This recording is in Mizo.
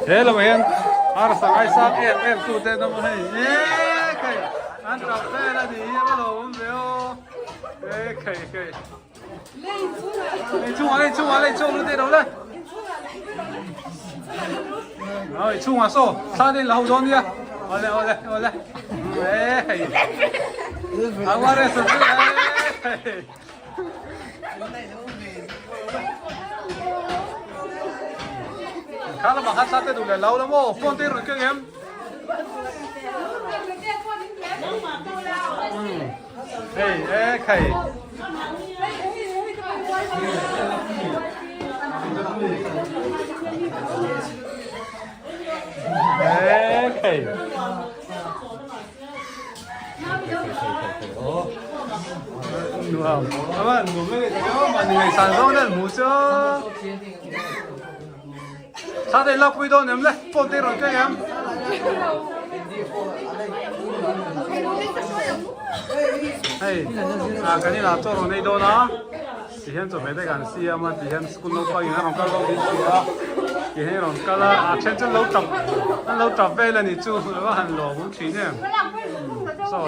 He lamah hian arsa ngaisang em em tu te an awm a hei eee khei an tap vel a ni hi a va lo awm ve aw eee khei khei inchhungah le inchhungah le inchhung lut lo le ờ inchhungah saw thla te in la ho dawn nia awle awle awle eee hei a va rest chu eee hei. Kha lamah khan thla te duh leh lo la maw phone te i rawn keng em? Hei e khai. E khai. Nuam aman nuam e mahni ngaihsan zawng te an hmu chu thla te in lak pui dawn em le phone te i rawn keng em hei ah kan inah chaw rawn ei dawn a ti hian chawhmeh te kan siam a ti hian school naupang in a rawn kal bawk ding si a ti hian rawn kal a a then chu an lo tap an lo tap vel a ni chu a va han lawm awm thin em saw.